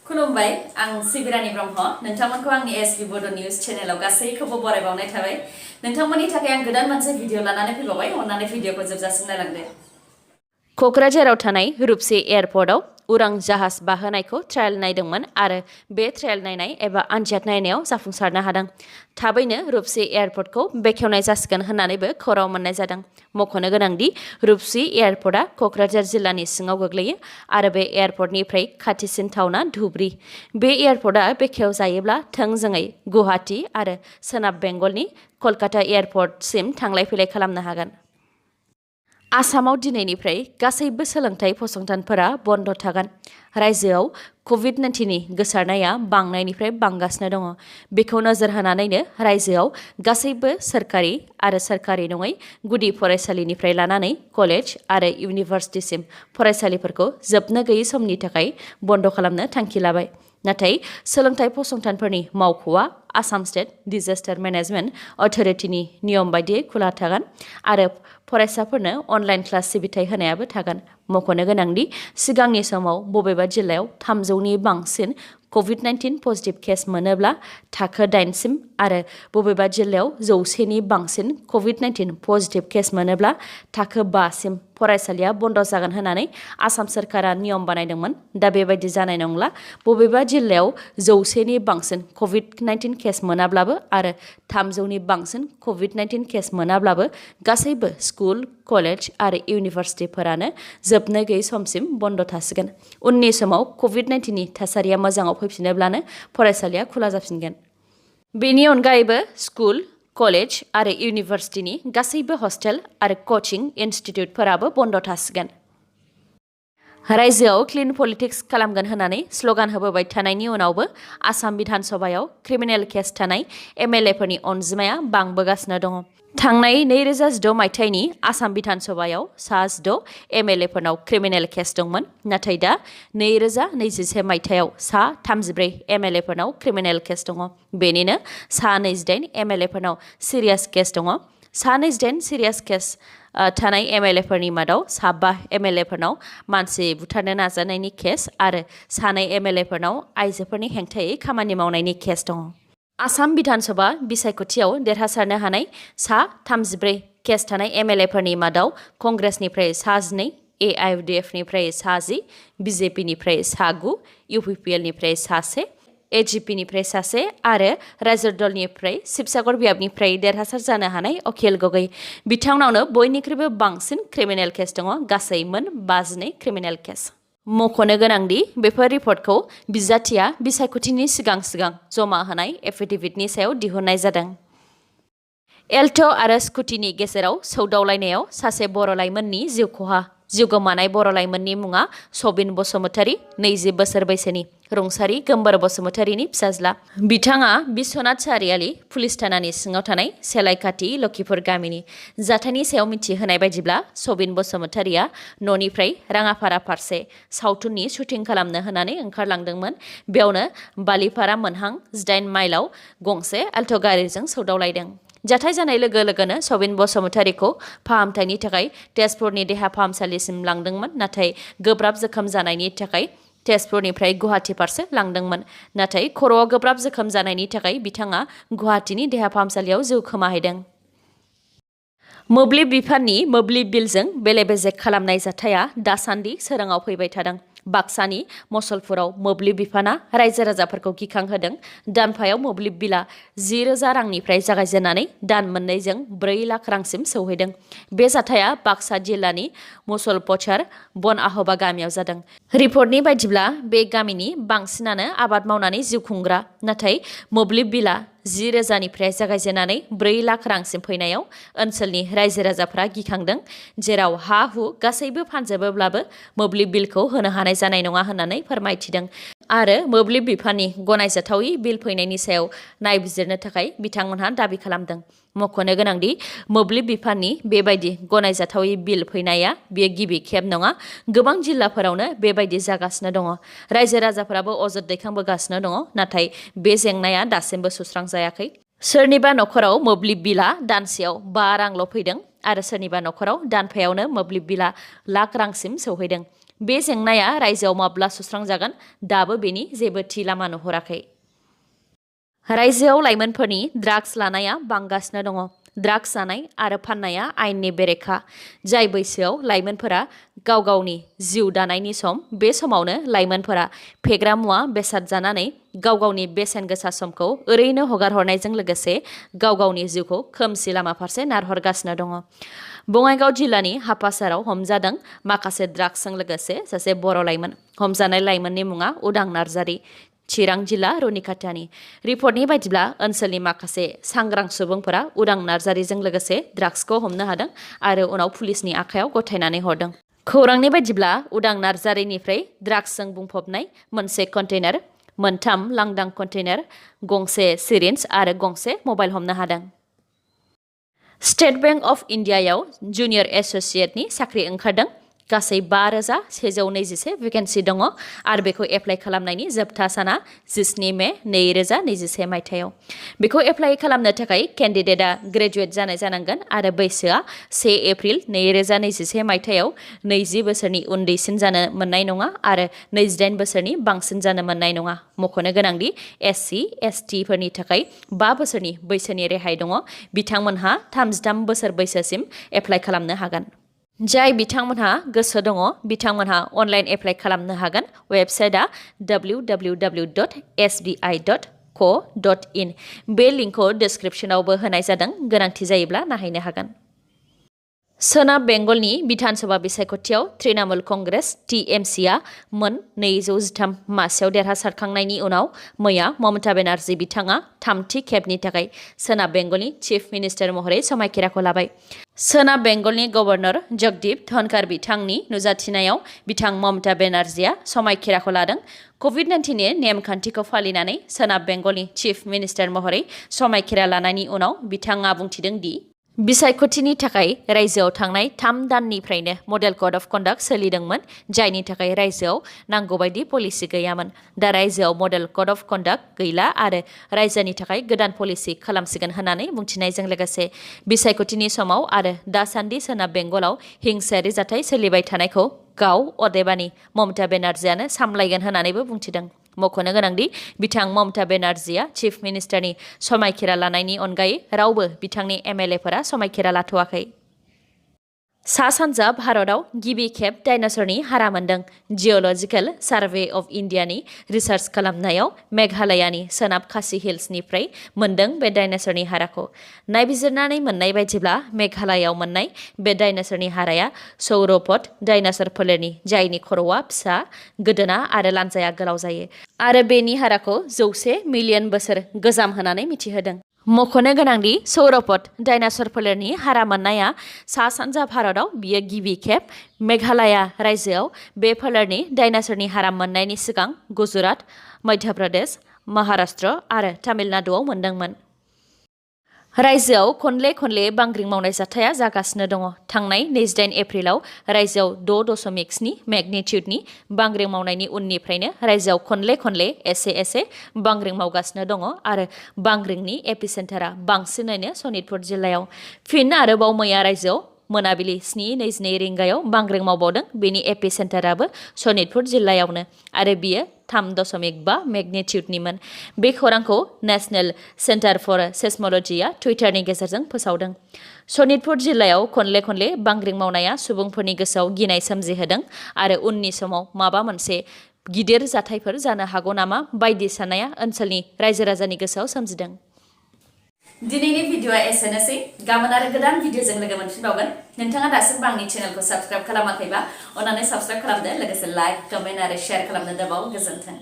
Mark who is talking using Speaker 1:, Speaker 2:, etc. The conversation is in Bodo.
Speaker 1: खुलुमबाय आं सिबिरानि ब्रह्म नोंथांमोनखौ आंनि SB Bodo News चेनेलाव गासैखौबो बरायबावनाय थाबाय नोंथांमोननि थाखाय आं गोदान मोनसे भिडिअ लानानै फैबावबाय अन्नानै भिडिअखौ जोबजासिम नायलांदो क'क्राझाराव थानाय रुपसी एयारपर्टआव उरां जाहाज बाहोनायखौ ट्रायल नायदोंमोन आरो बे ट्रायल नायनाय एबा आनजाद नायनायाव जाफुंसारनो हादों थाबैनो रुपसी एयारपर्टखौ बेखेवनाय जासिगोन होननानैबो खौरां मोननाय जादों मख'नो गोनांदि रुपसी एयारपर्टआ क'क्राझार जिल्लानि सिङाव गोग्लैयो आरो बे एयारपर्टनिफ्राय खाथिसिन टाउना धुबरी बे एयारपर्टआ बेखेवजायोब्ला थोंजोङै गुवाहाटी आरो सोनाब बेंगलनि कलकाता एयारपर्टसिम थांलाय फैलाय खालामनो हागोन आसामाव दिनैनिफ्राय गासैबो सोलोंथाइ फसंथानफोरा बन्द थागोन रायजोआव COVID-19नि गोसारनाया बांनायनिफ्राय बांगासिनो दङ बेखौ नोजोर होनानैनो रायजोआव गासैबो सोरखारि आरो सोरखारि नङै गुदि फरायसालिनिफ्राय लानानै कलेज आरो इउनिभार्सिटिसिम फरायसालिफोरखौ जोबनो गैयै समनि थाखाय बन्द खालामनो थांखि लाबाय नाथाय सोलोंथाइ फसंथानफोरनि मावख'आ आसाम स्टेट डिजास्टार मेनेजमेन्ट अथ'रिटिनि नियम बायदियै खुला थागोन आरो फरायसाफोरनो अनलाइन क्लास सिबिथाय होनायाबो थागोन मख'नो गोनांदि सिगांनि समाव बबेबा जिल्लायाव 300नि बांसिन COVID-19 पजिटिभ केस मोनोब्ला थाखो 8 सिम आरो बबेबा जिल्लायाव 100नि बांसिन COVID-19 पजिटिभ केस मोनोब्ला थाखो 5 सिम फरायसालिया बन्द जागोन होननानै आसाम सोरखारा नियम बानायदोंमोन दा बेबायदि जानाय नंला बबेबा जिल्लायाव 100नि बांसिन COVID-19 केस मोनाब्लाबो आरो 300नि बांसिन COVID-19 केस मोनाब्लाबो गासैबो स्कुल कलेज आरो इउनिभार्सिटिफोरानो जोबनो गैयै समसिम बन्द थासिगोन उननि समाव COVID-19नि थासारिया मोजाङाव फैफिनोब्लानो फरायसालिया खुला जाफिनगोन बेनि अनगायैबो स्कुल कलेज आरो इउनिभार्सिटिनि गासैबो हस्टेल आरो कचिं इनस्टिट्युटफोराबो बन्द थासिगोन रायजोआव क्लिन पलिटिक्स खालामगोन होननानै स्ल'गान होबोबाय थानायनि उनावबो आसाम बिधान सभायाव क्रिमिनेल केस थानाय MLAफोरनि अनजिमाया बांबोगासिनो दङ थांनाय 2016 मायथाइनि आसाम बिधान सभायाव सा 6 MLAफोरनाव क्रिमिनेल केस दंमोन नाथाय दा 2021 मायथाइयाव सा 34 MLAफोरनाव क्रिमिनेल केस दङ बेनिनो सा 28 MLAफोरनाव सिरियास केस दङ सा 28 सिरियास केस थानाय MLAफोरनि मादाव सा 5 MLAफोरनाव मानसि बुथारनो नाजानायनि केस आरो सानै MLAफोरनाव आइजोफोरनि हेंथायै खामानि मावनायनि केस दङ आसाम बिधान सभा बिसायख'थियाव देरहासारनो हानाय सा 34 केस थानाय MLAफोरनि मादाव कंग्रेसनिफ्राय सा 12 AIUDFनिफ्राय सा 10 BJPनिफ्राय सा 9 UPPLनिफ्राय सा 1 AGPनिफ्राय सासे आरो रायजो दलनिफ्राय शिबसागर बियाबनिफ्राय देरहासार जानो हानाय अखिल गगৈ बिथांनावनो बयनिख्रुइबो बांसिन क्रिमिनेल केस दङ गासै मोन 52 क्रिमिनेल केस मख'नो गोनांदि बेफोर रिपर्टखौ बिजाथिया बिसायख'थिनि सिगां जमा होनाय एफिडेभिटनि सायाव दिहुननाय जादों एल्ट' आरो स्कुटिनि गेजेराव सौदावलायनायाव सासे बर' लाइमोननि जिउ खहा जिउ गोमानाय बर' लाइमोननि मुङा सबिन बसुमतारी 20 बोसोर बैसोनि रुंसारि गोमबोर बसुमतारीनि फिसाज्ला बिथाङा बिश्वनाथ सारियाली पुलिस थानानि सिङाव थानाय सेलायखाथि लखिपुर गामिनि जाथायनि सायाव मिथिहोनाय बायदिब्ला सबिन बसुमतारीया न'निफ्राय राङापारा फारसे सावथुननि शुटिं खालामनो होननानै ओंखारलांदोंमोन बेयावनो बालिपारा मोनहां 18 माइलाव गंसे आल्ट' गारिजों सौदावलायदों जाथाय जानाय लोगो लोगोनो सबिन बसुमतारीखौ फाहामथायनि थाखाय तेजपुरनि देहा फाहामसालिसिम लांदोंमोन नाथाय गोब्राब जोखोम जानायनि थाखाय तेजपुरनिफ्राय गुवाहाटी फारसे लांदोंमोन नाथाय खर'आव गोब्राब जोखोम जानायनि थाखाय बिथाङा गुवाहाटीनि देहा फाहामसालियाव जिउ खोमाहैदों मोब्लिब बिफाननि मोब्लिब बिलजों बेले-बेजे खालामनाय जाथाया दासान्दि सोराङाव फैबाय थादों बाक्सानि मसलपुराव मोब्लिब बिफाना रायजो राजाफोरखौ गिखांहोदों दानफायाव मोब्लिब बिला 10,000 रांनिफ्राय जागायजेननानै दान मोननैजों 4 लाख रांसिम सौहैदों बे जाथाया बाक्सा जिल्लानि मुसलपचार बन आहबा गामियाव जादों रिपर्टनि बायदिब्ला बे गामिनि बांसिनानो आबाद मावनानै जिउ खुंग्रा नाथाय मोब्लिब बिला 10,000निफ्राय जागायजेननानै 4 लाख रांसिम फैनायाव ओनसोलनि रायजो राजाफ्रा गिखांदों जेराव हा हु गासैबो फानजोबोब्लाबो मोब्लिब बिलखौ होनो हानाय जानाय नङा होननानै फोरमायथिदों आरो मोब्लिब बिफाननि गनायजाथावै बिल फैनायनि सायाव नायबिजिरनो थाखाय बिथांमोनहा दाबि खालामदों मख'नो गोनांदि मोब्लिब बिफाननि बेबायदि गनायजाथावै बिल फैनाया बेयो गिबि खेब नङा गोबां जिल्लाफोरावनो बेबायदि जागासिनो दङ रायजो राजाफोराबो अजद दैखांबोगासिनो दङ नाथाय बे जेंनाया दासिमबो सुस्रांजायाखै सोरनिबा नखराव मोब्लिब बिला दानसेयाव 5 रांल' फैदों आरो सोरनिबा नखराव दानफायावनो मोब्लिब बिला लाख रांसिम सौहैदों बे जेंनाया रायजोआव माब्ला सुस्रांजागोन दाबो बेनि जेबो थि लामा नुहुराखै। रायजोआव लाइमोनफोरनि ड्राग्स लानाया बांगासिनो दङ। ड्राग्स जानाय आरो फाननाया आयेननि बेरेखा। जाय बैसोआव लाइमोनफोरा गाव गावनि जिउ दानायनि सम, बे समावनो लाइमोनफोरा फेग्रा मुवा बेसाद जानानै गाव गावनि बेसेन गोसा समखौ ओरैनो हगारहरनायजों लोगोसे गाव गावनि जिउखौ खोमसि लामा फारसे नारहरगासिनो दङ। बङाइगाव जिल्लानि हापासाराव हमजादों माखासे ड्राग्सजों लोगोसे सासे बर' लाइमोन। हमजानाय लाइमोननि मुङा उदां नार्जारि। चिरां जिल्ला रुनिखातानि। रिपर्टनि बायदिब्ला ओनसोलनि माखासे सांग्रां सुबुंफोरा उदां नार्जारिजों लोगोसे ड्राग्सखौ हमनो हादों आरो उनाव पुलिसनि आखायाव गथायनानै हरदों। खौरांनि बायदिब्ला उदां नार्जारिनिफ्राय ड्राग्सजों बुंफबनाय मोनसे कन्टेनार, 3 लांदां कन्टेनार, गंसे सिरिन्ज आरो गंसे मबाइल हमनो हादों। स्टेट बेंक अफ इन्डियायाव जुनियर एस'सिएटनि साख्रि ओंखारदों। गासै 5,121 भेकेन्सि दङ आरो बेखौ एप्लाइ खालामनायनि जोबथा साना 17 मे 2021 मायथाइयाव। बेखौ एप्लाइ खालामनो थाखाय केन्डिडेटआ ग्रेजुवेट जानाय जानांगोन आरो बैसोआ 1 एप्रिल 2021 मायथाइयाव 20 बोसोरनि उन्दैसिन जानो मोननाय नङा आरो 28 बोसोरनि बांसिन जानो मोननाय नङा। मख'नो गोनांदि SC, ST फोरनि थाखाय 5 बोसोरनि बैसोनि रेहाय दङ। बिथांमोनहा 33 बोसोर बैसोसिम एप्लाइ खालामनो हागोन। जाय बिथांमोनहा गोसो दङ बिथांमोनहा अनलाइन एप्लाइ खालामनो हागोन। वेबसाइटआ www.sbi.co.in। बे लिंकखौ डिस्क्रिप्शनावबो होनाय जादों। गोनांथि जायोब्ला नायनो हागोन। सोनाब बेंगलनि बिधान सभा बिसायख'थियाव तृणमूल कंग्रेस TMCआ मोन 213 मासियाव देरहासारखांनायनि उनाव मैया ममता बेनार्जी बिथाङा थामथि खेबनि थाखाय सोनाब बेंगलनि चिफ मिनिस्टार महरै समायखिराखौ लाबाय। सोनाब बेंगलनि गभर्नर जगदीप धनखर बिथांनि नुजाथिनायाव बिथां ममता बेनार्जीआ समायखिराखौ लादों। COVID-19नि नेमखान्थिखौ फालिनानै सोनाब बेंगलनि चिफ मिनिस्टार महरै समायखिरा लानायनि उनाव बिथाङा बुंथिदों दि बिसायख'थिनि थाखाय रायजोआव थांनाय 3 दाननिफ्रायनो मडेल कड अफ कन्डाक्ट सोलिदोंमोन, जायनि थाखाय रायजोआव नांगौबायदि पलिसि गैयामोन। दा रायजोआव मडेल कड अफ कन्डाक्ट गैला आरो रायजोनि थाखाय गोदान पलिसि खालामसिगोन होननानै बुंथिनायजों लोगोसे बिसायख'थिनि समाव आरो दासान्दि सोनाब बेंगलाव हिंसायारि जाथाय सोलिबाय थानायखौ गाव अदेबानि ममता बेनार्जीआनो सामलायगोन होननानैबो बुंथिदों। मख'नो गोनांदि बिथां ममता बेनार्जीआ चिफ मिनिस्टारनि समायखिरा लानायनि अनगायै रावबो बिथांनि MLAफोरा समायखिरा लाथ'वाखै। सा सानजा भारतआव गिबि खेब डायनासरनि हारा मोनदों। जिअलजिकेल सार्भे अफ इन्डियानि रिसार्च खालामनायाव मेघालयानि सोनाब खासि हिल्सनिफ्राय मोनदों बे डायनासरनि हाराखौ। नायबिजिरनानै मोननाय बायदिब्ला मेघालयाव मोननाय बे डायनासरनि हाराया सौरोपद डायनासर फोलेरनि, जायनि खर'आ फिसा, गोदोना आरो लानजाया गोलाव जायो आरो बेनि हाराखौ 100 मिलियन बोसोर गोजाम होननानै मिथिहोदों। मख'नो गोनांदि सौरोपद डायनासर फोलेरनि हारा मोननाया सा सानजा भारतआव बियो गिबि खेब। मेघालया रायजोआव बे फोलेरनि डायनासरनि हारा मोननायनि सिगां गुजरात, मध्य प्रदेश, महाराष्ट्र आरो तामिलनाडुआव मोनदोंमोन। रायजोआव खनले बांग्रिं मावनाय जाथाया जागासिनो दङ। थांनाय 28 एप्रिलाव रायजोआव 6.7 मेगनिट्युडनि बांग्रिं मावनायनि उननिफ्रायनो रायजोआव खनले एसे बांग्रिं मावगासिनो दङ आरो बांग्रिंनि एपिसेन्टारा बांसिनैनो सनितपुर जिल्लायाव। फिन आरोबाव मैया रायजोआव मोनाबिलि 7:22 रिंगायाव बांग्रिं मावबावदों। बेनि एपिसेन्टाराबो सनितपुर जिल्लायावनो आरो बियो 3.5 मेगनिट्युडनिमोन। बे खौरांखौ नेशनेल सेन्टार फर सेस्मलजिया टुइटारनि गेजेरजों फोसावदों। सनितपुर जिल्लायाव खनले बांग्रिं मावनाया सुबुंफोरनि गोसोआव गिनाय सोमजिहोदों आरो उननि समाव माबा मोनसे गिदिर जाथायफोर जानो हागौ नामा बायदि साननाया ओनसोलनि रायजो राजानि गोसोआव सोमजिदों। दिनैनि भिडिअआ एसेनोसै। गाबोन आरो गोदान भिडिअजों लोगो मोनफिनबावगोन। नोंथाङा दासिमबो आंनि चेनेलखौ साबस्क्राइब खालामाखैबा अन्नानै साबस्क्राइब खालामदो, लोगोसे लाइक, कमेन्ट आरो शेयार खालामनो दाबाव। गोजोन्थों।